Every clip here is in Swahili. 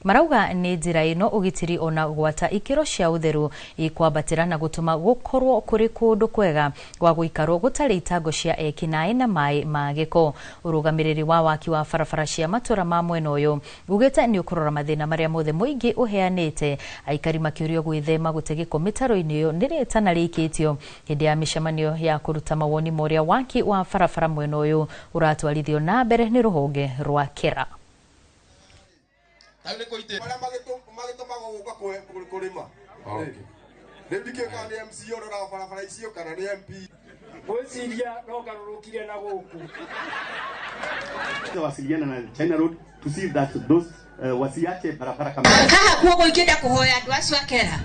Marauga nĩ njĩra ĩno ũgitĩri ona gwata ikĩro cia ũtheru ikwambatĩra na gũtũma gũkorwo kũrĩ kũndũ kwega gwa gũikarwo gũtarĩ itango cia ekinaĩ na maĩ ma gĩko. Ũrũgamĩrĩri wa waki wa barabara cia matũra ma mwena ũyũ ugĩte nĩ ũkũrora mathĩna marĩa mothe mũingĩ ũheanĩte, aikari makĩũrio gwĩthema gũte gĩko mĩtaro-inĩ ĩyo nĩ rĩtana rĩikĩtio hĩndĩ ya mĩcemanio ya kũruta mawoni ma ũrĩa waki wa barabara mwena ũyũ ũratwarithio na mbere nĩ rũhonge rwa KERA. Wasiliana na China Road to see that those wasiache barabara kama haha kuogo ikenda kuhoya andu acio akera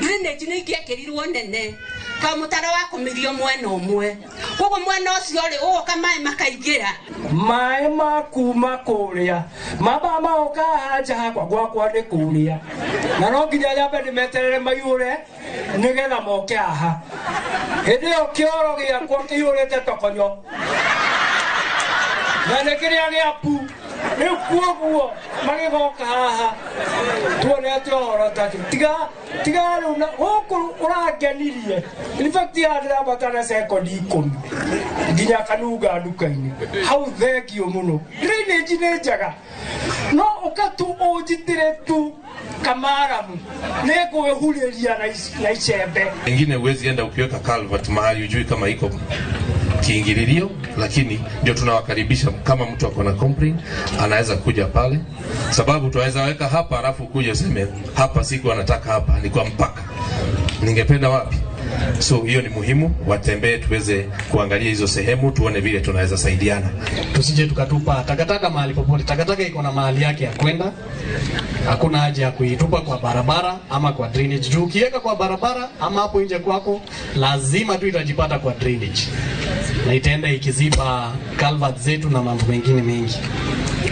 drainage ni ingiekirirwo nene ka mutaro wa kumirio mwena umwe koguo mwena ucio ri ugoka mai makaingira mai ma kuma kuria maba maoka haja hakwa gwakwa ni kuria na no nginya nyambe ndimeterere maiyure nigetha moke haha hindi iyo kioro giakwa kiyurite tokonyo na nĩ kĩrĩa gĩa pu rĩu kuoguo magĩgoka haha tuonete ũhoro ta tiga tiga rĩu gũkũ ũrangenirie. In fact ndĩrambata na sekondi 10 nginya Kanunga nduka-inĩ hau. Thengio mũno, drainage nĩ njega no ũka tu ũnjitĩre tu kamaramu nĩ ngwĩhurĩria na icembe. Ingine huwezi enda ukiweka culvert mahali hujui kama iko kiingililio, lakini ndio tunawakaribisha. Kama mtu ako na complaint anaweza kuja pale, sababu tunaweza weka hapa alafu kuja useme hapa siku anataka hapa ni kwa mpaka, ningependa wapi. So hiyo ni muhimu, watembee tuweze kuangalia hizo sehemu, tuone vile tunaweza saidiana. Tusije tukatupa takataka mahali popote. Takataka iko na mahali yake ya kwenda, hakuna haja ya kuitupa kwa barabara ama kwa drainage. Juu ukiweka kwa barabara ama hapo nje kwako, lazima tu itajipata kwa drainage na itaenda ikiziba culvert zetu na mambo mengine mengi.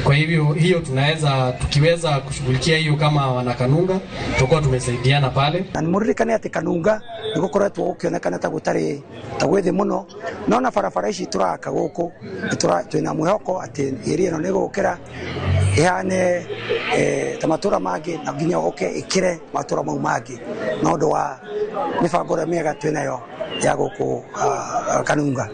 Kwa hivyo hiyo tunaweza, tukiweza kushughulikia hiyo kama wanakanunga, tutakuwa tumesaidiana pale. Na nimuririkane atĩ Kanunga nĩ gũkoretwo gũkĩonekana ta gũtarĩ ta gwĩthĩ mũno, no na barabara ici tũraka gũkũ twĩna mwĩhoko atĩ area ĩno nĩ ĩgũkĩra ĩhane ta matũra mangĩ na nginya ũke ĩkĩre matũra mau mangĩ na ũndũ wa mĩbango ĩrĩa mĩega twĩnayo ya gũkũ Kanunga.